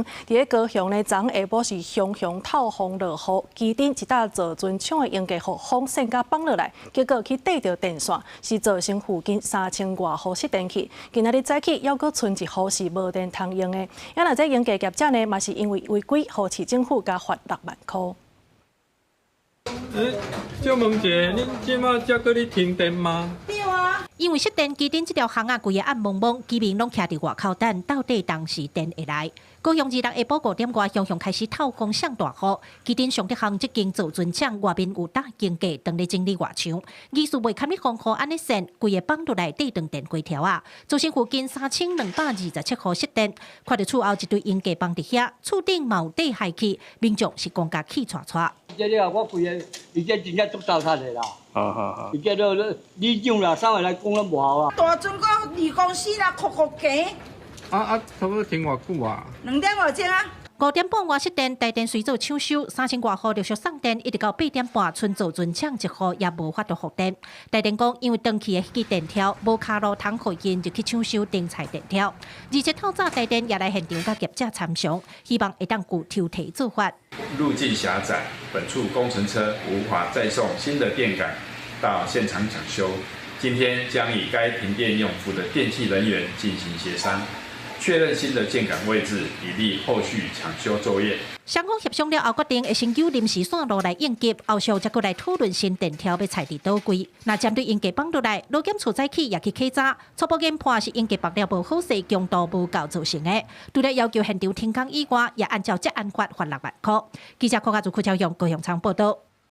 佇咧高雄呢，昨昏下晡是雄雄透風落雨，旗津一搭造船廠的鷹架予風扇甲放落來，結果去硩著電線，是造成附近3000外戶失電去。今仔日早起，猶閣賰一戶是無電通用的。啊，若這鷹架業者呢，嘛是因為違規，予市政府共罰6萬箍。欸，借問一下，恁這馬才閣咧停電嗎？對啊。因為失電，旗津這條巷仔規个暗濛濛，居民攏徛佇外口等，到底當時電會來？高雄26下晡5點外，雄雄開始透風上大雨。旗津尚德巷這間造船廠外面有搭鷹架，當咧整理外牆，技術袂堪你風雨按呢扇，規个放落來硩斷電規條仔，造成附近3227戶失電。看著厝後一堆鷹架放佇遐，厝頂嘛有硩害去，民眾是講甲氣掣掣。這個我規個，伊這真正足糟蹋的啦。好好好。伊這都里長啦，啥物來講攏無效啊。大船閣2公司啦，擴擴低。啊啊，差不多停偌久啊？2點外鐘啊。5點半外失電，台電隨做搶修，3000外戶陸續送電，一直到8點半，賰造船廠一戶也無法度復電。台電講，因為斷去的彼支電條無跤路通予𪜶入去搶修停拆電條，而且透早台電也來現場佮業者參詳，希望會當具抽提做法。路徑狹窄，本處工程車無法載送新的電桿到現場搶修。今天將與該停電用戶的電氣人員進行協商，確認新的建桿位置，以利後續搶修作業。雙方協商了後，決定會先用臨時線路來應急，後續才閣來討論新電條欲拆佇佗位。若針對鷹架放落來，勞檢處早起也去稽查，初步研判是鷹架縛了無好勢，強度無夠造成的。除了要求現場停工以外，也按照職安法罰6萬箍。記者柯家祖、柯超勇高雄場報道。